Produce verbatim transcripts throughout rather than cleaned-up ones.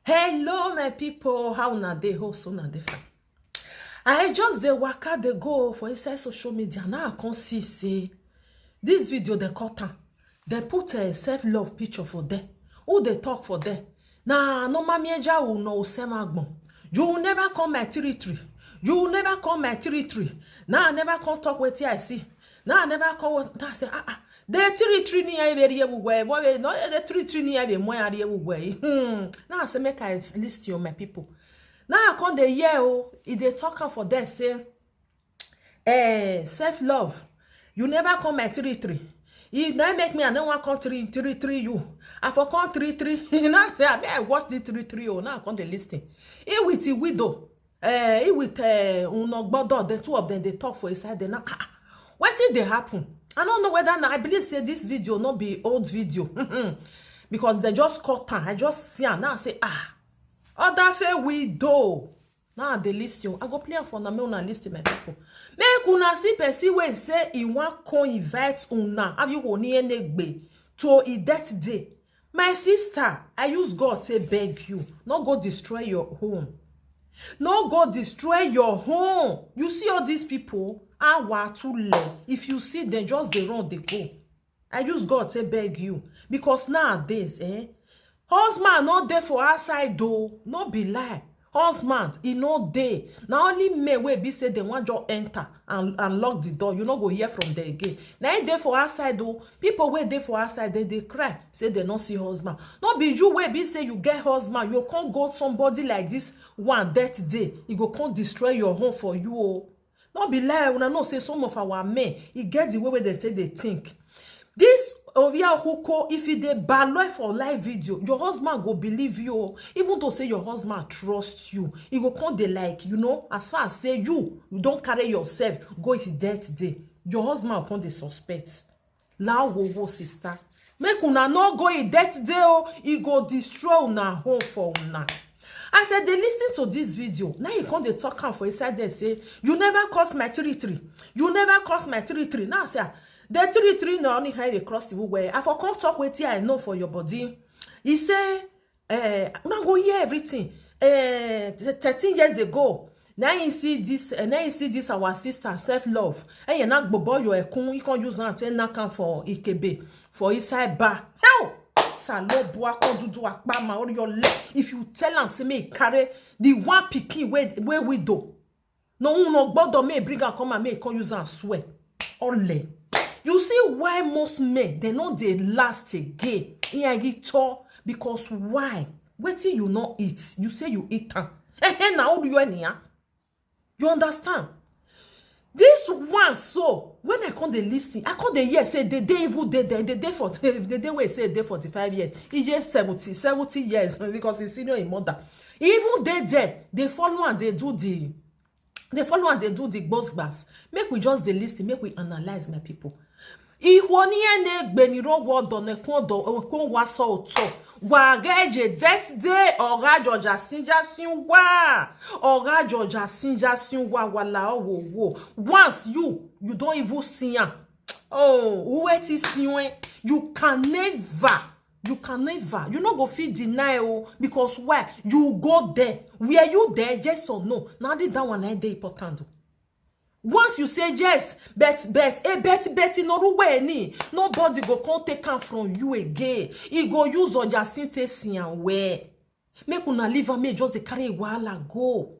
Hello, my people. How una dey? Hope so una dey fine. I just dey waka dey go for inside social media. Now I come see say this video dey cut am. Dem put a self-love picture for there. Who dey talk for there? Na normal mieja will no semagbon. You will never come my territory. You will never come my territory. Now I never come talk wetin I see. Now I never come. Now I say, ah, ah. The territory ni I very well. What no the territory ni I be more I well. Hmm. Now I say make I list you, my people. Now I come dey hear, oh, e dey talk am for there say, eh, self-love. You never come my territory. E na make me I no wan come three three three you. I for come three three. Now say I mean I watch the three three, oh, now I come dey listen. He with the widow. Eh, he with, eh, Unogbodo, the two of them dey talk for inside there now. Ah, ah. Wetin dey happen? I don't know whether na, I believe say this video no be old video. Because they just cut am. I just see am now say, ah, Odafe widow. Now I dey list you. I go play am for una, make una list, my people. Make una see person wey say he wan come invite una. Have you Oni Enegbe to e death day? My sister, I use God to beg you. No go destroy your home. No go destroy your home. You see all these people, awa too late. If you see them, just dey run, dey go. I use God to beg you. Because nowadays, eh, husband no dey for outside though. No be lie. Husband, e no dey. Na only men wey be say dem wan just enter and, and lock the door. You no go hear from them again. Na e dey for outside though. People wey dey for outside, dem dey cry, say dem no see husband. No be you wey be say you get husband, you come go somebody like this one death day. E go come destroy your home for you, oh. No be lie, una know say some of our men, e get the way wey dem take dey think. This Ovia Huko, if e dey baloi for live video, your husband go believe you, oh. Even though say your husband trust you, e go come dey like, you know, as far as say you, you don carry yourself go his death day, your husband go come dey suspect. Lao wowo, sister. Make una no go e death day, oh, e go destroy una home for una. As I dey listen to this video, now you come dey talk am for inside there say, you never cross my territory. You never cross my territory. Now I say, ah, the territory na only how you cross the way. I for come talk wetin I know for your body. He say, eh, una go hear everything. Eh, th-, thirteen years ago, now you see this, eh, now you see this our sister self-love. Eh, you not bobo your ekun, you can use am take knock am for Ikebe, for inside bar. Hell! Salo bua come do do akpa ma or your leg. If you tell am say me carry the one pikin wey, wey widow. No, no, gbọ́dọ̀ me bring am come and me come use am swear. Ole. You see why most men, they no dey last again. In Agito, because why? Wetin you no eat, you say you eat am. Eh, eh, na all you anyhow. You understand? This one, so when I come dey listen, I come dey hear say they dey even dey there, they dey for, if they dey wey say dey forty-five years, he dey seventy, seventy years because he senior him mother. He even dey there, they follow and they do the, they follow and they do the gbos gbas. Make we just dey listen, make we analyze, my people. Ihu Oni Enegbe ni ro wo do ne kun do, kun wa so to. Wa ge je death day, oga Georgia Sinja sin wa. Oga Georgia Sinja sin wa, wa la o wo wo. Once you, you don't even see am. Oh, who wait is you, eh? You can never, you can never, you no go fit deny, oh, because why? You go there. Were you there? Yes or no? Now the that one I dey important, oh. Once you say yes, but, but, eh, but, but, no ruwe ni. Nobody go come take am from you again. He go use Ojasin take see am well. Make una leave am, make just dey carry wahala go.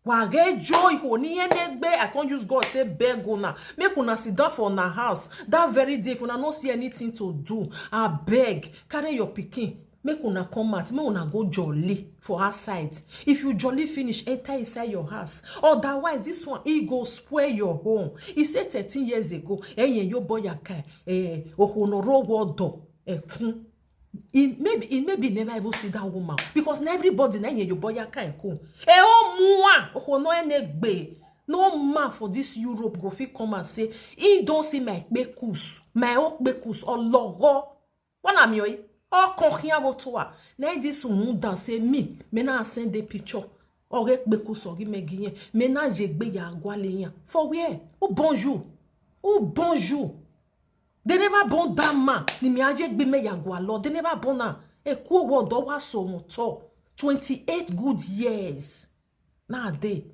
Wa get joy, Oni Enegbe, I can't use God take beg una. Make una sit down for una house. That very day, if una no see anything to do, I beg, carry your pikin. Make una come out, make una go jolly for outside. If you jolly finish, enter inside your house. Otherwise, this one, he go spoil your home. He said thirteen years ago, eh, yeah, your boy, eh, Ohonoro Wodo, eh, kun. He maybe, he maybe never even see that woman because not everybody na your boy, eh, kun. Eh, oh, mua, Ohono Enegbe. No man for this Europe go fit come and say, he don't see my kpekus, my own kpekus, or logo. What am I? All come here, what to her. Now this woman dance say me, me na send the picture. Or get kpekus or give me giyen. Me na je gbe ya gwale yan. For where? Oh, bonjour. Oh, bonjour. They never born that man. Ni me aje gbe me ya gwalo. They never born am. E ku wo do wa so mo to. Twenty-eight good years. Now dey.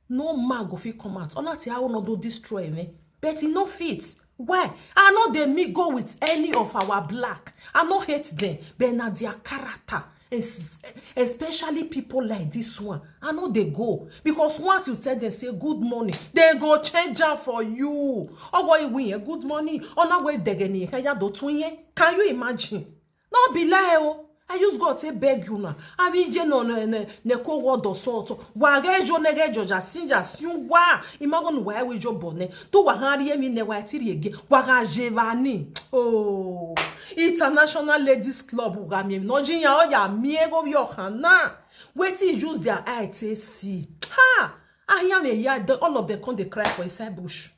No man go fit come out. Ona ti how no do destroy me. But e no fit. Why? I know they me go with any of our black. I no hate them, but na their character. Es- Especially people like this one. I know they go. Because once you tell them, say, "Good morning," they go change am for you. Oh, boy, we good morning. Oh, now we degeni. Can you do twenty? Can you imagine? No be lie, oh. I use God to beg you now. I will je no ne ne ne ko word or sort. Wa ge jo ne ge jo ja sin ja sin wa. Imago no wa we jo bone. To wa ha ri emi ne wa ti ri ege. Wa ga je va ni. Oh. International Ladies Club ga mi no jin ya o ya mi ego yo kana. Wetin use their eye to see. Ha! I am a ya all of them come dey cry for inside bush.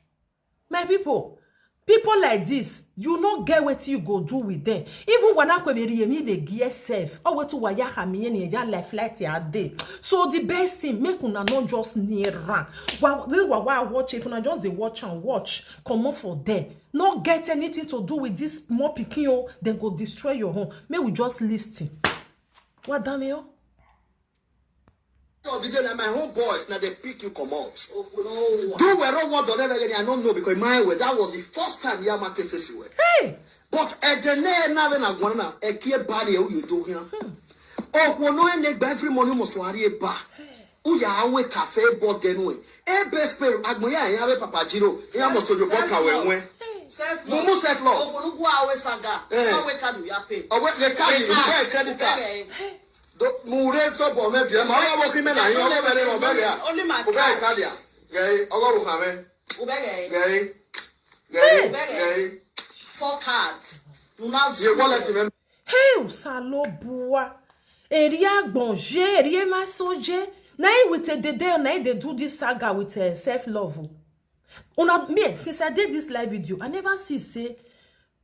My people, people like this, you no get wetin you go do with them. Even when I kweberi emi dey gear self, or wetin wa ya ha mi eni ya life like a day. So the best thing, make una no just near ran. Wa wa wa watch, if una just dey watch and watch, comot for there. No get anything to do with this more pikin o, dem go destroy your home. Make we just listen. Wa dami o. Your video na my own boys na dey pick you comot. Do wero what don ever get I no know because my way that was the first time ya ma ke face we. Hey! But e de ne na we na gwana na e kie bali e you do here. Oh, no e ne gba every morning must worry e ba. U ya we cafe but then we. E best pay agbo ya ya we papa jiro. Ya must to your boka we we. Self Mumu self love. Ogunugwu awe saga. Eh. Awe kadu ya pay. Owe le card you buy credit card. Do mu re to bo me bi ma wa wo ki me na yin owo bere owo bere a. Only my Owo bere card ya. Gei owo ru ha me. Ubere. Gei. Gei. Gei. Four cards. Una Ye wallet me. Hey, Usalobua. Eri agbonje, eri emasoje. Na him with a dede, na him dey do this saga with uh, self love. Una me since I did this live video, I never see say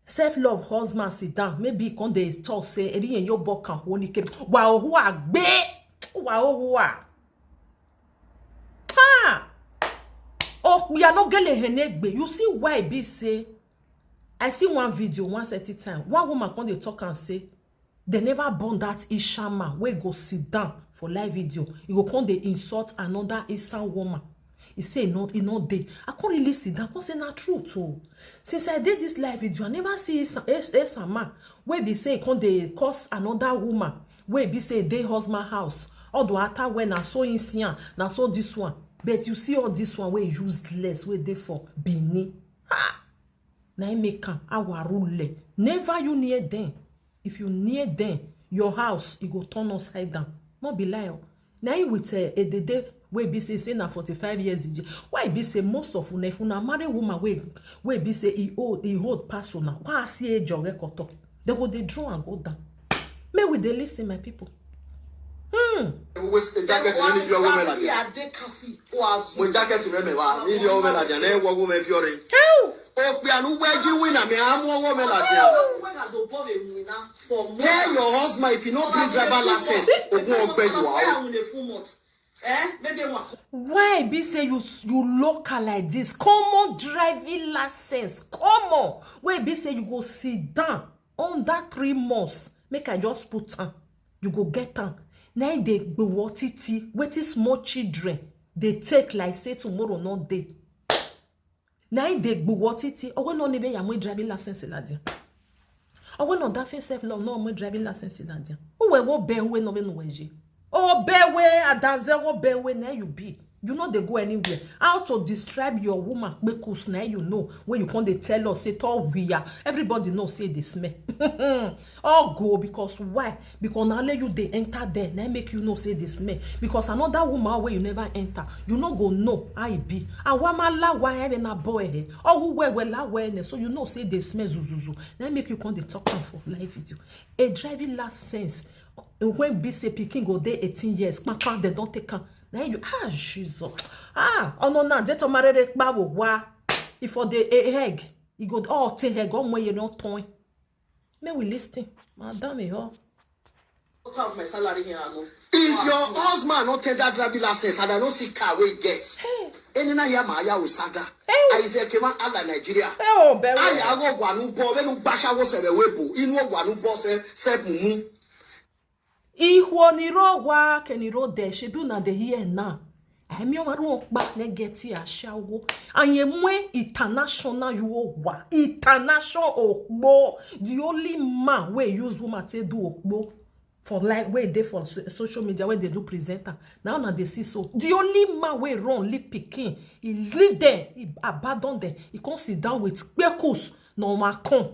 self love husband sit down. Maybe he come dey talk say eri yen yo bokan woni ke. Wa ohu agbe. Wa ohu a. Ha! Oh, we are not gele henegbe. You see why be say I see one video one certain time. One woman come dey talk and say they never born that Ishama wey go sit down for live video. You go come dey insult another Isan woman. He say e no, e no dey. I come really sit down, come say na true too. Since I did this live video, I never see Isan, Is- Isan man wey be say e come dey curse another woman wey be say e dey husband house. Although after when na so him see am, na so this one. But you see all this one wey useless wey dey for Benin. Ha! Na him make am awarule. Never you near them. If you near them, your house e go turn upside down. No be lie o. Na him with uh, a dede wey be say say na forty-five years ije. Why be say most of una if una marry woman wey wey be say e old e old pass una, why I see age of rekoto? They go dey draw and go down. May we dey listen, my people. Hmm. Uwe jacket me ni bi owo me la. Ade kasi o azu. Mo jacket me me wa. Ni bi owo me la dia na e wo owo me fiore. How? O pe anu we ji win na me amu owo me la dia. When I do born a winner for more. Tell your husband if you no bring driver license, ogun ogbe you are. In a full month. Eh? Maybe one. Why be say you you local like this? Common driving license. Common. Why be say you go sit down under three months? Make I just put am. You go get am. Na him dey gbowo titi. Wetin small children dey take like say tomorrow no dey. Na him dey gbowo titi. Owe no ni be ya mo driving license la dia. Owe no da fe self law no mo driving license la dia. Uwe wo be uwe no be no weje. O be we adaze wo be we na you be. You no dey go anywhere. How to describe your woman kpekus na you know when you come dey tell us say to we are. Everybody know say they smell. All go because why? Because na only you dey enter there na make you know say they smell. Because another woman wey you never enter, you no go know how e be. Awamala wa ebe na boy eh. Owu wewe la we ne so you know say they smell zuzuzu. Na make you come dey talk am for live video. A driving license wey be say pikin go dey eighteen years, kpakpa dem don take am. Na you ah Jesus. Ah, ono na je to marere kpawo wa. If for the eh, egg, e go all take egg, omo ye no ton. May we listen. Madam, eh, oh. Out of my salary here, I know. If your husband no tender driving license and I no see car wey get, any na ya ma ya o saga. I say kema ala Nigeria. Eh, oh, be Aya go gwanu bo we nu gbasha wo se be we bo. Inu o gwanu bo se se mumu. Ihuoniro wa keniro de shebi una dey hear now. Emi omaru okpa negeti ashawo. And ye mwe international you wa. International okpo. The only man wey use woman take do okpo for like wey dey for so- social media wey dey do presenter. Now na dey see so. The only man wey run leave pikin, he leave there, he abandon them, he come sit down with kpekus no ma come.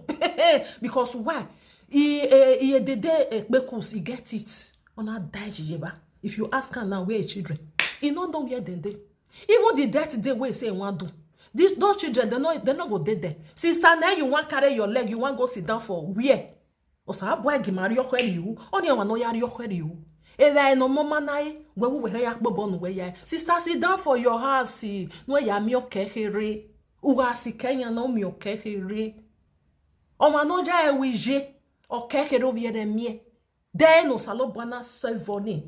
Because why? He eh, he dey dey eh, kpekus, he get it. Una die jiyeba. If you ask am now where him children, he no know where dem dey. Even the death day wey he say he wan do, this those children dem no dem no go dey there. Sister, na you wan carry your leg, you wan go sit down for where? Osa abua gi mari okwe riu. Oni awa no yari okwe riu. Ela eno mama nai. We we we ya kpobo nu we ya. Sister, sit down for your house. No ya mi okehere. Uga si Kenya no mi okehere. Oma no ja e wije. Okehere obi ere mie. Den osalo bwana sevoni.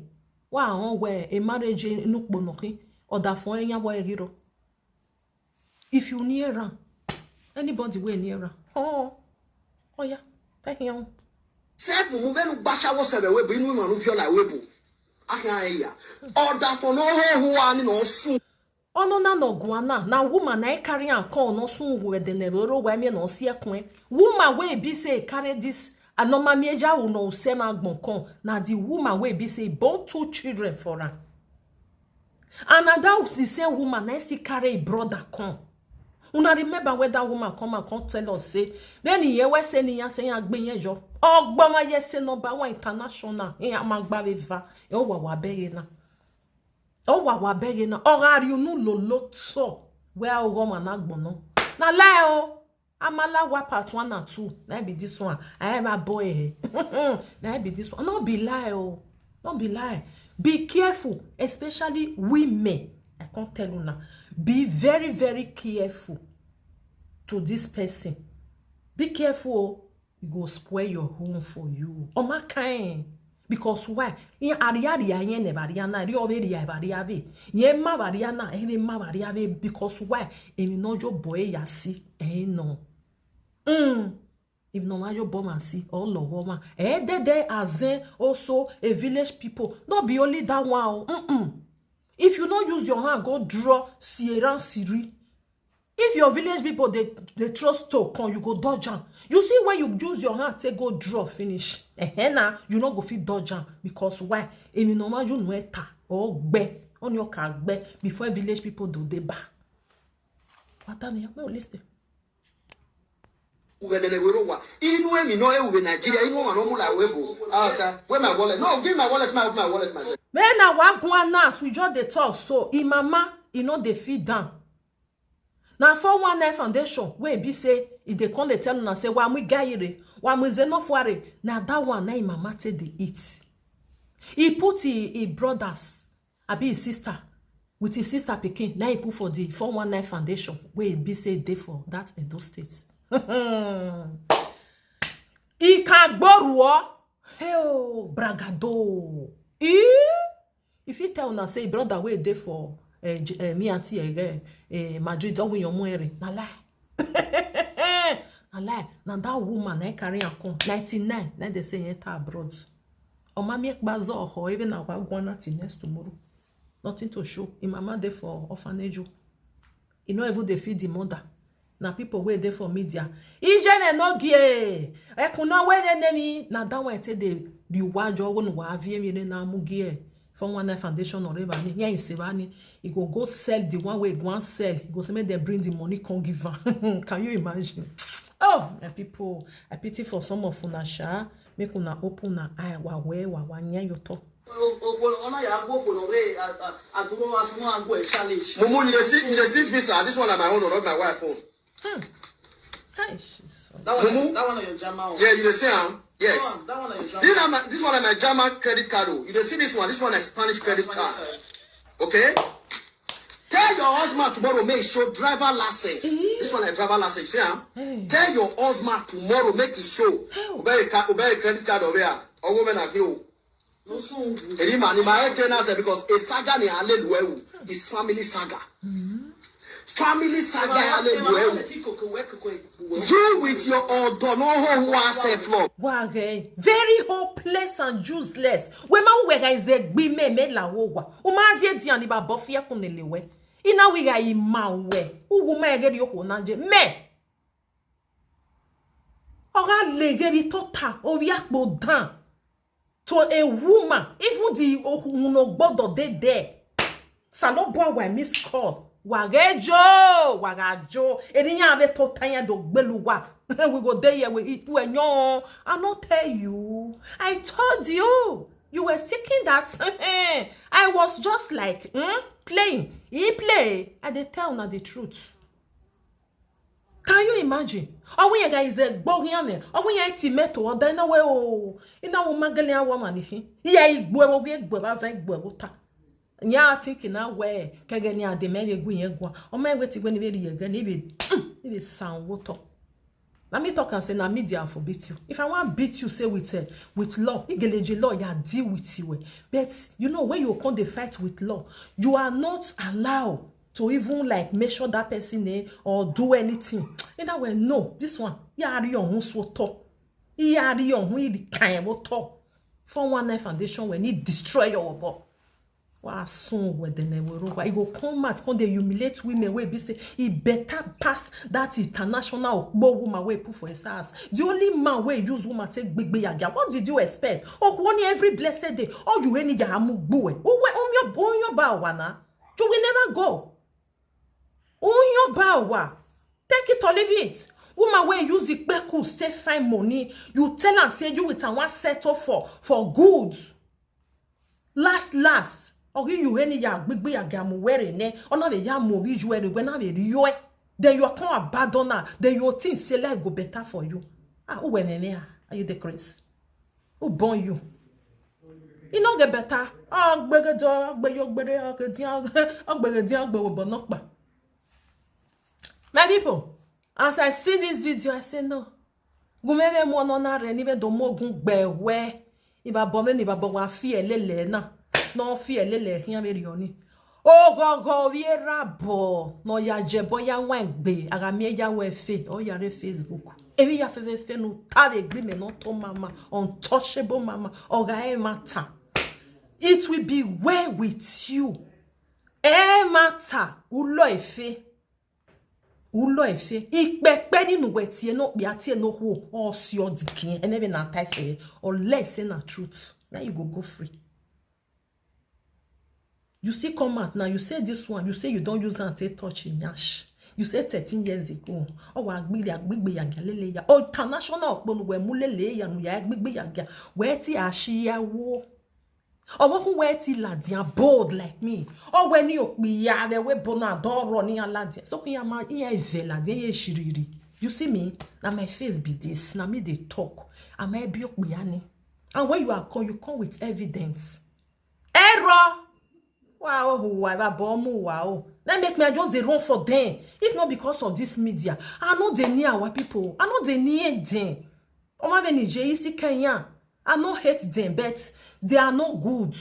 Wa on we e marriage nu kponoki. Oda fon enya wa egiro. If you near am, anybody wey near am, oh, oh yeah, take him on. Sef mu venu gbashawo sebe we bu inu ma nu viola we bu. Aka ya. Order for no ho ho ani no su. Ono na no guana na woman na e carry am come no sun we de ne ro we me no si ekun. Woman wey be say e carry this anoma mi eja u no se ma gbon come. Na the woman wey be say born two children for am. And na that the same woman na e still carry him brother come. Una remember when that woman come and come tell us say, then he hear we say ni ya say ya gbe yen yo. Ogboma ye say number one international. He a ma gba ve va. E o wa wa beye na. O wa wa beye na. O ga ri unu lo lo to. Where o go ma na gbon no. Na lie o. Amala wa part one and two. Na be this one. I ever boy. Na be this one. No be lie o. No be lie. Be careful, especially women. I can't tell you now. Be very, very careful to this person. Be careful. E go spoil your home for you. Oma kind. Because why? In aria ria yen ne varia na ri ove ria varia ve. Yen ma varia na, yen ma varia ve. Because why? Emi no jo boy ya si. Eh no. Mm. If no ma jo bo ma si, all lo wo ma. Eh de de azen also a village people. No be only that one. Mm-mm. If you no use your hand, go draw Sierra Siri. If your village people they they throw stone come, you go dodge am. You see when you use your hand take go draw finish. Eh na, you no go fit dodge am because why? Emi no ma you no eta or gbe. On your car gbe before village people do dey ba. What time you listen? Uwe de ne wero wa. Inu emi no e uwe Nigeria, inu wa no mu la we bu. Ah, ta. Where my wallet? No, give my wallet, my my wallet, myself. When I walk one house, we just dey talk. So, in mama, e no dey fit down. Na four one nine foundation wey be say e dey come dey tell una say wa mu gaire, wa mu zeno fuare. Na that one na im mama take dey eat. He put him, him brothers, abi his sister, with his sister pikin. Na he put for the four one nine foundation wey be say dey for that Edo State. Ikagboruo, hell, bragado. Eh? If you tell una say brother wey dey for uh, uh, me and T uh, uh, Madrid, don't win your money. Na lie. Na lie. Na that woman I carry am come. ninety-nine, na they say enter abroad. Oma mi ekbazo ho even na wa gwana till next tomorrow. Nothing to show. Im mama dey for orphanage. E no even dey feed the mother. Na people wey dey for media. Ijene no gie. Ekuna wey dey name na that one take dey the wajo won wa vie mi na mu gie. Four one nine foundation or ever ni. Yeah, is ever ni. He go go sell the one wey go and sell. He go say make them bring the money come give am. Can you imagine? Oh, my people, I pity for some of una sha. Make una open una eye. Wa we wa wa nya your talk. Mumu, you dey see, you dey see visa. This one na my own, not my wife own. Hey, Jesus. That one, Mumu? That one on your German. Yeah, you dey see am. Yes. That one, that one on your German. This one, my, this one na my German credit card. Oh, you dey see this one? This one is Spanish credit card. Okay. Tell your husband tomorrow make show driver license. Mm-hmm. This one is driver license. You see am? Mm. Tell your husband tomorrow make he show. Obey a credit card over here. Or woman at you. Eri ma ni ma ete na se because a saga ni hallelujah is family saga. Mm-hmm. Family saga ya le bu ewu. You with your odo no ho who are self love. Wage, very hopeless and useless. We ma wega is a gbi me me la wo wa. O ma die di ani ba bo fie kun le we. Ina wi ga i ma we. U wu ma ge di o ko na je. Me. Oga le ge bi tota o wi akpo dan. To a woman, even the ohun no gbọdọ dey there. Salobo wa miss call. Wagejo, wagajo. Eniyan be to tanya do gbeluwa. We go dey here, we eat we yan. I no tell you. I told you. You were seeking that. I was just like, hmm? Playing. He play. I dey tell na the truth. Can you imagine? Ọwọ́ yẹn ga is a gbógun yẹn mẹ́. Ọwọ́ yẹn ti mẹ́tò ọ̀dọ́ iná wẹ́ o. Iná wo mágẹ́lẹ́ àwọn ọmọ nìyí. Iye ìgbò ẹ̀wọ̀ wí ẹ̀gbọ́ bá fẹ́ gbọ́ ẹ̀wọ̀ ta. Nya thinking na we kege ni ade me be gu yen gwa. O me we ti gwe ni be ri yege ni be ni be san wo to. Na me talk and say na media for beat you. If I want beat you, say with uh, with law, igeleje law ya deal with you. Eh. But you know when you come dey fight with law, you are not allowed to even like measure that person eh, or do anything. In that way, no, this one, ya ari ohun swoto. Ya ari ohun iri kan wo to. For one night foundation when he destroy your body. Wa sun wede ne wero wa. E go come out, come dey humiliate women wey be say e better pass that international okpo woman wey put for his house. The only man wey use woman take gbegbe yaga. What did you expect? Oh, only every blessed day. Oh, you any ya amu gbuwe. Uwe umyo umyo ba wa na. You will never go. Umyo ba wa. Take it or leave it. Woman wey use ikpeku take find money. You tell am say you with am wan settle for for good. Last last, ogi you any ya gbigbi ya gamu were ne. Ona be ya mo bi ju ere when na be yo. Then you come abandon her. Then you think say life go better for you. Ah, who were ne ah? Are you the craze? Who born you? E no get better. Agbegede, agbeyo gbere, agedian, agbegedian, agbewo bonokpa. My people, as I see this video, I say no. Gumebe mo no na re ni be do mo gun gbe we. Iba bo me ni ba bo wa fi elele na. No fi elele hian be ri oni. Ogogo viera bo no ya je bo ya wan gbe ara mi ya we fe o ya re Facebook. Ebi ya fe fe fe no ta de gbe me no to mama, untouchable mama, oga e matter. It will be well with you. E matter ulo efe. Ulo efe. Ipepe ninu we tie no pe atie no ho o si odikin. Enebe na tai se unless say na truth. Now you go go free. You still come out now. You say this one. You say you don't use and take touch in yash. You say thirteen years ago. Oh, wa gbigbe agbigbe ya galele ya. Oh, international okponu we mulele ya nu ya gbigbe ya ga. We ti ashiyawo. Oh, who we ti ladia bold like me. Oh, when you be ya the we bona doro ni aladia. So kun ya ma ya eve ladia ye shiriri. You see me? Now my face be this. Now me they talk. Am I be okpiyani? And when you are come, you come with evidence. Error. Wow, who I ba bomu wow. That make me I just dey run for them. If not because of this media, I know they near our people. I know they near them. Oma be Nigeria, see Kenya. I no hate them, but they are not good.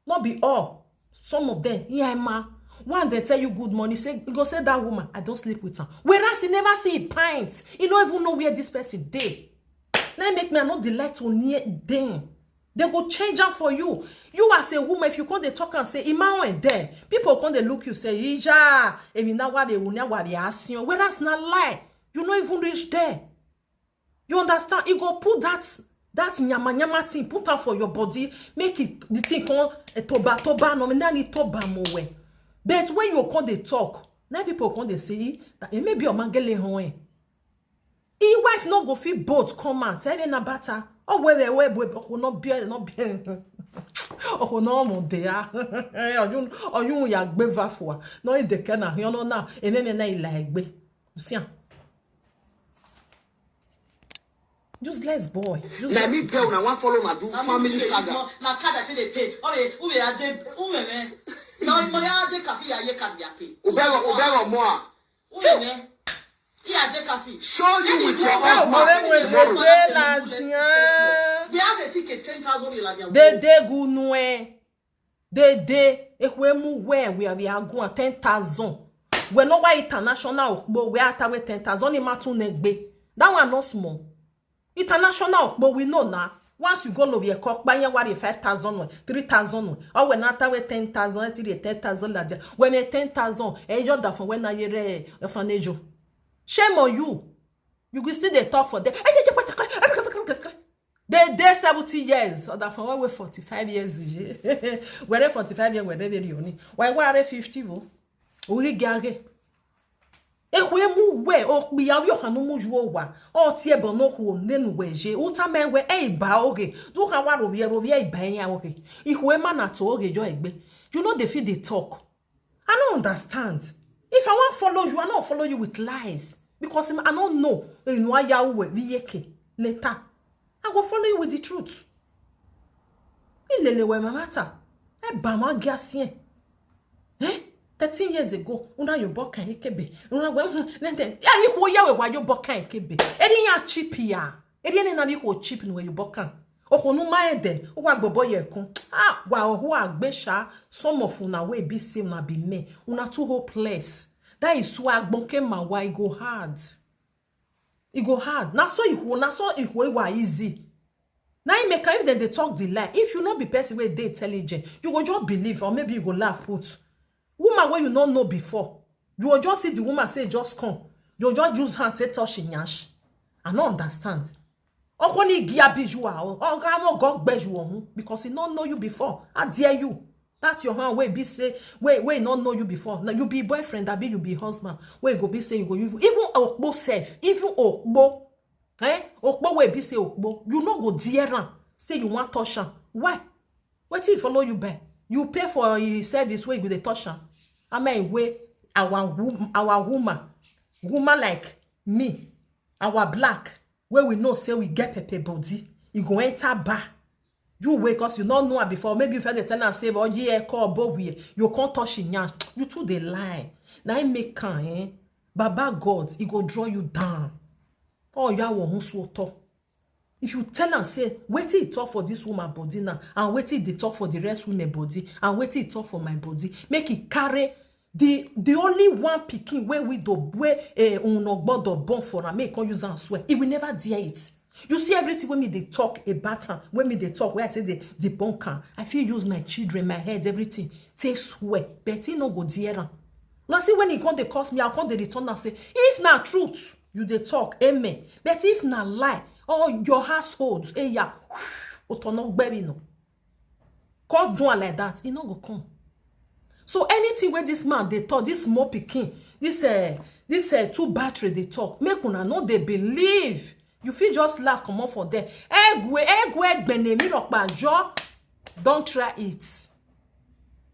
Not be all. Some of them, yeah, ma. One they tell you good morning, say you go say that woman, I don't sleep with her. Whereas he never see a pint. He don't even know where this person dey. Now make me I not delight to near them. They go change am for you. You as a woman, if you come dey talk and say, Ima and there, people come dey look you, say, Ija, emi na wa be unya wa be asio. Whereas na lie, you no even reach there. You understand? E go put that that nyama nyama thing, put am for your body, make it the thing come eh, toba toba no me nani toba mo we. But when you come dey talk, na people come dey say that e maybe omangele hon eh. Him wife no go fit both come out. Say na bata. Oh we we we we oh no be no be. Oh no mo de ah. Oyun oyun ya gbe va fo. No e de ke na. You know now. E me me na ila egbe. You see am? Useless boy. Useless. Na me tell una wan follow una do family saga. Na card I take dey pay. All the who be ade who me me. No mo ya ade kafi ya ye card ya pay. Obero obero mo a. Who me me. He ade kafi. Show you with your Ọ̀rẹ́ husband mo ètè tomorrow. Dé ladian. We have a ticket ten thousand naira. Dede gunu ẹ. Dede. Ekwe mu where we are we are going ten thousand. We no wa international okpo we ata we ten thousand ni ma tun ne gbe. That one no small. International okpo we know na. Once you go lo ye ko pa yen wa re five thousand we, three thousand we. O we na ata we ten thousand, ti re ten thousand la dia. We me ten thousand, e yo da fun we na ye re e fun ejo. Shame on you. You go still dey talk for there. They dey seventy years. Or that for what we forty-five years. We are forty-five years. We are very only. Why we are fifty? Wo? We gage. Ehwe mu we okpi ya yo hanu mu ju wa. O ti e bo no hu nenu we je. Uta me we e ba oge. Du ha wa ro ye ro ye ba nya oge. Ihwe ma na to oge jo egbe. You know they feel they talk. I don't understand. If I want follow you, I don't follow you with lies. Because I don't know. You know, I will later. I will follow you with the truth. Ilele we mamata. E ba ma gasien. Eh? Thirteen years ago, una yo boka ekebe. Una we, hmm, nende. Ya, you ya we wa yo boka ekebe. Eri ya cheap ya. Eri ne na bi ko cheap ni we yo boka. Okonu ma ede, o wa gbobo ye kun. Ah, wa ohu agbesha, some of una wey be say una be men, una too hopeless. That is why agbonke ma wa e go hard. E go hard. Na so e ho, na so e ho e wa easy. Na im make if dem dey talk the lie, if you no be person wey dey intelligent, you go just believe or maybe you go laugh put. Woman wey you no know before, you go just see the woman say just come, you go just use hand take touch im nyash. I no understand. Okoni gia biju a, o ga mo go gbeju ohun because he no know you before. How dare you? That your hand wey be say, wey, wey no know you before. Now you be boyfriend, abi you be husband. Wey go be say you go even, even okpo sef, even okpo. Eh? Okpo wey be say okpo. You no go dare am. Say you wan touch am. Why? Wetin follow you buy? You pay for a service wey you go dey touch am. I mean, wey our wom-, our woman, woman like me, our black, wey we know say we get pepper body, e go enter bar. You wait, cause you no know her before. Maybe you first dey tell am say, "Oh yeah, call bo we." You can't touch him nyash. You too dey lie. Na im make am, eh? Baba God, he go draw you down. Oh yeah, wo hun so to. If you tell am say wetin he talk for this woman body now, and wetin he dey talk for the rest women body, and wetin he talk for my body, make he carry the, the only one pikin wey we do, wey, eh, un no gbọdọ born for am, make he come use am swear. He will never dare it. You see everything wey me dey talk about am, wey me dey talk, wey I say dey debunk am, I fit use my children, my head, everything take swear, but he no go dare am. Now see, when he come dey curse me, I come dey return am say, if na truth you dey talk, amen. But if na lie, or your household, eh, yeah, otono gberi no. Come do am like that, e no go come. So anything wey this man dey talk, this small pikin, this, eh, this, eh, two battery dey talk, make una no dey believe. You fit just laugh comot for there. Egwe, egwe, egbene, mi rokpa jo. Don't try it.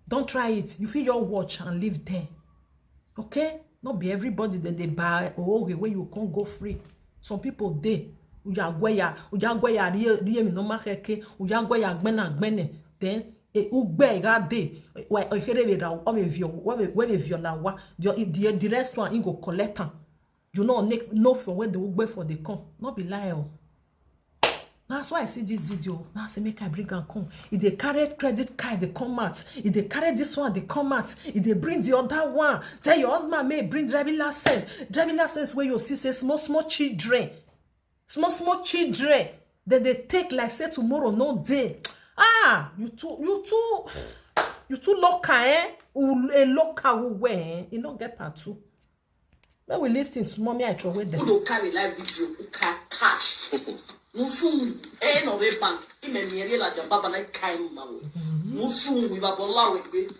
Don't try it. You fit just watch and leave there. Okay? No be everybody that they buy oge wey you can't go free. Some people dey. Uya gweya, uya gweya rie, rie mi no ma keke, uya gweya gbena gbene. Then, e, ugbe ga dey. Wa, e, here we ra, o me vio, wa me, we me vio la wa. The, the, the rest one, he go collect am. You know, make, no for where the ugbe for dey come. No be lie o. That's why I see this video. Now I say make I bring am come. If they carry credit card, they come out. If they carry this one, they come out. If they bring the other one, tell your husband may bring driving license. Driving license where you see say small, small children. Small, small children. Then they take like say tomorrow, no day. Ah, you too, you too, you too local, eh? U-, a local way, eh? You no get part two. When we listen to mommy, I throw away them. Udo carry live video, uka cash. Musu, eh, no, we bank. Ime mi eri la jamba ba na kai ma wo. Musu, we ba bola we gbe.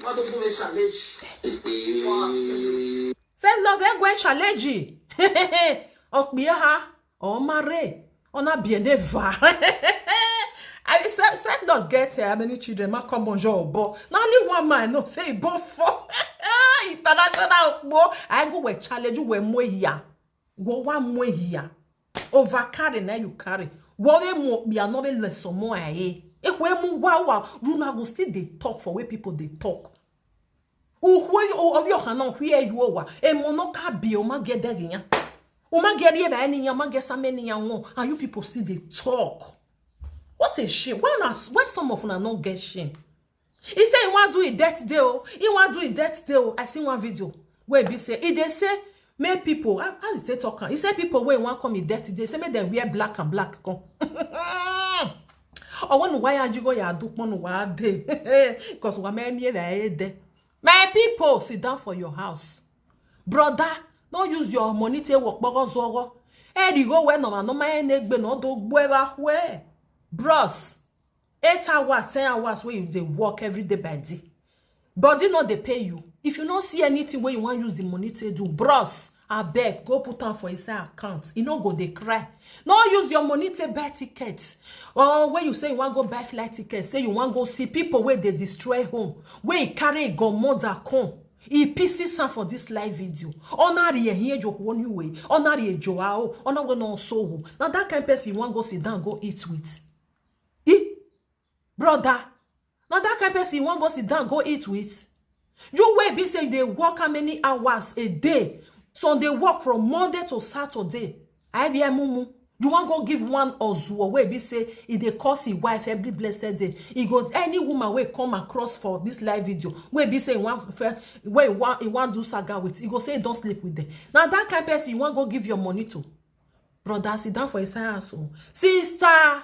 Wa do go we challenge. Self love, eh, go challenge. Okpia ha, o mare, ona bien eva. I self, self not get, eh, how many children ma come bonjour, but now only one man, no, say, but for international, but I go we challenge you, we mo here. Wo wa mo here. Over carry, now you carry. Wo we mo, we are not a lesson more, eh? If we mo wa wa, you na go still dey talk for where people dey talk. Uhu, o, o, yo, hana, where you are. E mo no ka bi, o ma get there, ya. O ma get there, any ya, ma get some, any ya, and you people still dey talk. What a shame. Why not, why some of una no get shame? He say he wan do it that day o. He wan do it that day o. I see one video. Wey be say e dey say make people, as e take talk am, e say people wey wan come e dirty dey say make dem wear black and black come. Ọwọ́ nu wáyà jígọ́ yà dúpọ́n nu wà á dé. Because wà mẹ́rin ẹ̀ ẹ̀ dẹ́. My people, sit down for your house. Brother, no use your money take work kpọ́kọ́ zọ́rọ́. Ẹ rí ìwé wẹ́ nọ̀mà nọ́mà ẹ̀ ní gbé náà tó gbọ́ ẹ bá wẹ́. Bros, eight hours, ten hours wey you dey work every day by day. Body no dey pay you. If you no see anything wey you wan use the money take do, bros, abeg go put am for inside account. E no go dey cry. No use your money take buy ticket. Or when you say you wan go buy flight ticket, say you wan go see people wey dey destroy home, wey e carry e godmother come. E pieces am for this live video. Honor ye here jo woni we. Honor ye jo ao. Honor we no so. Now that kind person you wan go sit down go eat with. E brother, na that kind person you wan go sit down go eat with? You wey be say you dey work how many hours a day? Some dey work from Monday to Saturday. I be mumu. You wan go give one ozuo wey be say e dey curse him wife every blessed day. E go, any woman wey come across for this live video wey be say e wan fe- wey e wan e wan do saga with, e go say e don sleep with them. Na that kind person you wan go give your money to? Brother, sit down for inside house o. Sister,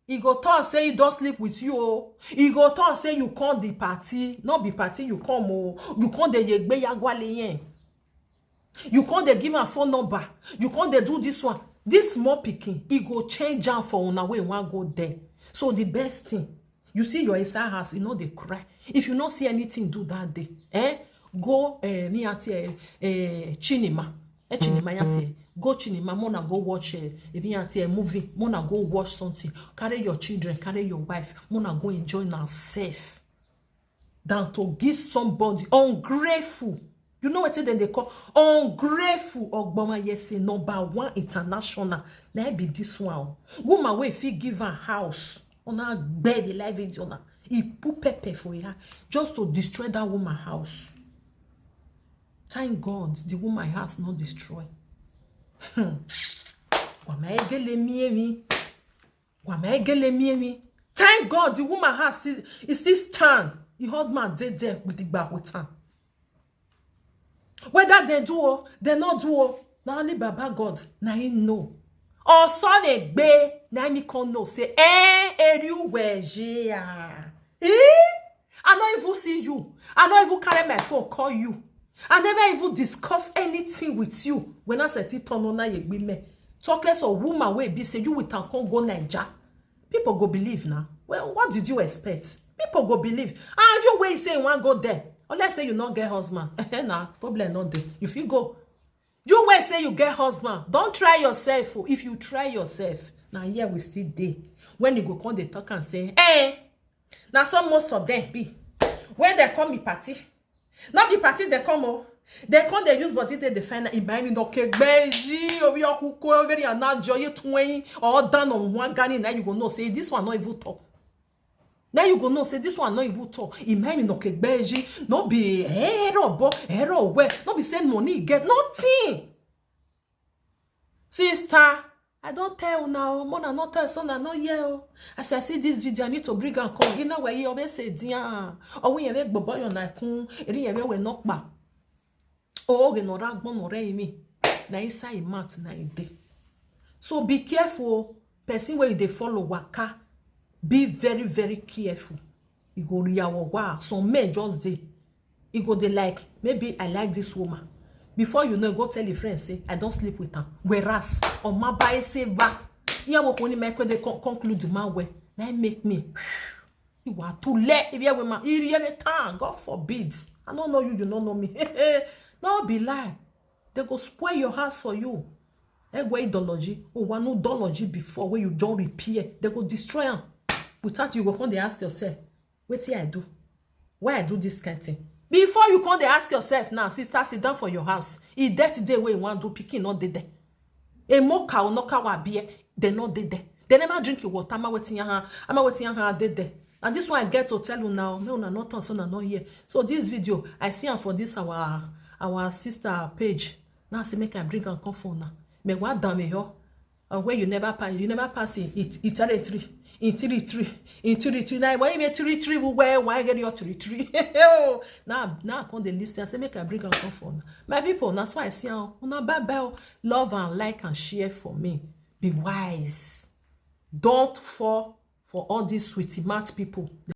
e go talk say e don sleep with you o. E go talk say you come the party, no be party you come o. You come dey yegbe yagwale yen. You come dey give am phone number. You come dey do this one. This small pikin, e go change am for una wey wan go there. So the best thing, you see your inside house, e no dey cry. If you no see anything do that day, eh, go eh, ni ati eh, eh, cinema. Eh, cinema yati. Go cinema, mona go watch eh, if you ati a movie, mona go watch something. Carry your children, carry your wife, mona go enjoy yourself. Than to give somebody ungrateful. You know wetin dem dey call ungrateful? Ogboma yesi number one international. Na e be this one o. Woman wey fit give am house. Una gbe the live video na. E put pepper for her just to destroy that woman house. Thank God the woman house no destroy. Hmm. Wamaegele miemi. Wamaegele miemi. Thank God the woman house still, e still stand. The husband dey there with the back with am. Whether they do o, they no do o, na only Baba God na him know. Osonegbe na him come know say eh eriuweje ah. Eh? I no even see you. I no even carry my phone call you. I never even discuss anything with you. When I said it on ona yegbe me. Talk less of woman wey be say you with am come go Naija. People go believe now. Well, what did you expect? People go believe. And you wey say you wan go there. Unless say you no get husband. Na problem no dey. You fit go. You wey say you get husband, don try yourself o. If you try yourself, na here we still dey. When you go come dey talk and say, eh, na so most of them be. When they come me party, no be party they come o. They come dey use body dey defend na ibrahim no kegbeji obi okuko very anajo ye twenty or down on one gani. Now you go know say this one no even talk. Now you go know say this one no even talk. Ibrahim no kegbeji, no be ero bo, ero we, no be send money get nothing. Sister, I don tell una o, mona no tell son I no hear o. As I see this video, I need to bring am come. You know where you always say dia. O we yere gbobo yo na kun, eri yere we no pa. O ge no ra gbon no re mi. Na inside mouth na e dey. So be careful o. Person wey you dey follow waka, be very very careful. You go react wa. Some men just dey. E go dey like, maybe I like this woman. Before you know, go tell a friend say I don sleep with am. Whereas on my buy say ba, yeah, what only make they con- conclude the man way. That make me. You are too late. If you woman, you really time. God forbid. I don't know you. You don't know me. No be lie. They go spoil your house for you. Egwe ideology, owanu ideology before where you don't repair, they go destroy am. Without you go come dey ask yourself, wetin I do? Why I do this kind thing? Before you come dey ask yourself now, sister, sit down for your house. E dirty day wey you wan do, pikin no dey there. Emo ka o no ka wa beer, they no dey there. They never drink your water. Ama wetin ya ha, ama wetin ya ha dey there. And this one I get to tell you now, me una not on so na not here. So this video, I see am for this our our sister page. Now I say make I bring am come for now. Me wa dame yo. And where you never pass, you never pass it, it, it territory. In three three, in three three. Now when you make three three, we wear one get your three three. Oh, now now I come dey listen. I say make I bring am come for una. My people, that's why I see am. Una bye bye. Love and like and share for me. Be wise. Don't fall for all these sweetie mouth people.